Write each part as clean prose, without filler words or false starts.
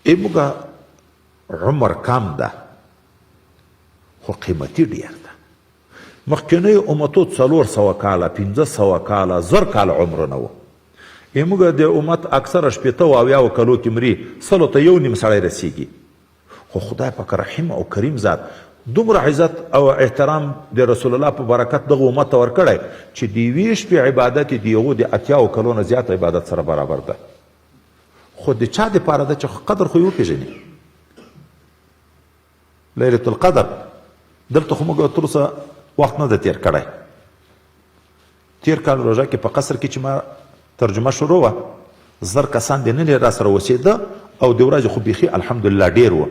ای موږ عمر کم ده خو قیمتي ډیر ده. مخکنیو امتو 400 کاله، 500 کاله، 1000 کاله عمرونه وو. ای موږ د امت اکثره 60 او 70 کلو کې مري، سلو ته یو نیم سړی رسیږي. خو خدای پاک رحیم او کریم ذات دومره عزت او احترام د رسول الله په برکت دغه امت ته ورکړی چې د یوې شپې عبادت یې د هغو د 80 کلو نه زیات عبادت سره برابر ده. خو د چا دپاره ده چې قدر خو یې وپېژني. لیلة القدر دلته خو موږ تر اوسه وخت نه ده تېر کړی. تېر کال روژه کې په قصر کې چې ما ترجمه شروع وه، 1000 کسان د نن را سره اوسېده او د ورځې خو بیخي الحمدلله ډېر و.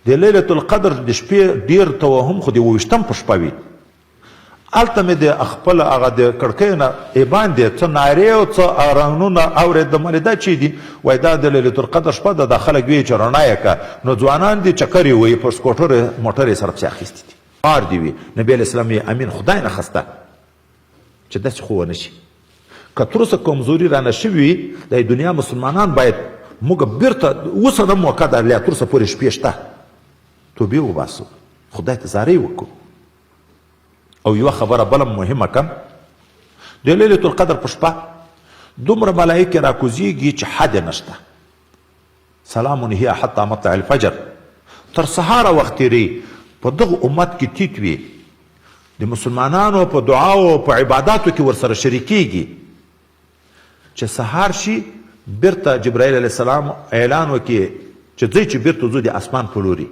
د لیلة القدر د شپې ډېر توهم خو د 27 په شپه وي. هلته مې د خپل هغه د کړکۍ نه باندې څه نارې او څه رنګونه اورېدم، ولې دا چی دي؟ وایي دا د لیلة القدر شپه ده، دا خلک وایي چې رڼا یې که، نو ځوانان دي چکرې وهي پر سکوټر موټر یې سره پسې اخیستي دي. پار دې وي نبي علیه السلام یې امین خدای نه خسته چې داسې خو ونه شي. که تر اوسه کمزوري رانه شوي وي، د دنیا مسلمانان باید موږ بیرته اوس هم موقع ده، لا تر اوسه پورې شپې شته، توبې وباسو، خدای ته زارۍ وکړو. او یوه خبره بله مهمه کم، د لیلة القدر په شپه دومره ملایکې راکوزیږي چې حد یې نشته. سلام هي حتی مطلع الفجر، تر سهاره وخت تېروي، په دغه امت کې تیت وي، د مسلمانانو په دعاو او په عباداتو کې ورسره شریکیږي. چې سهار شي بیرته جبرائیل علیه السلام اعلان وکړي چې ځئ چې بیرته ځو د اسمان په لوري.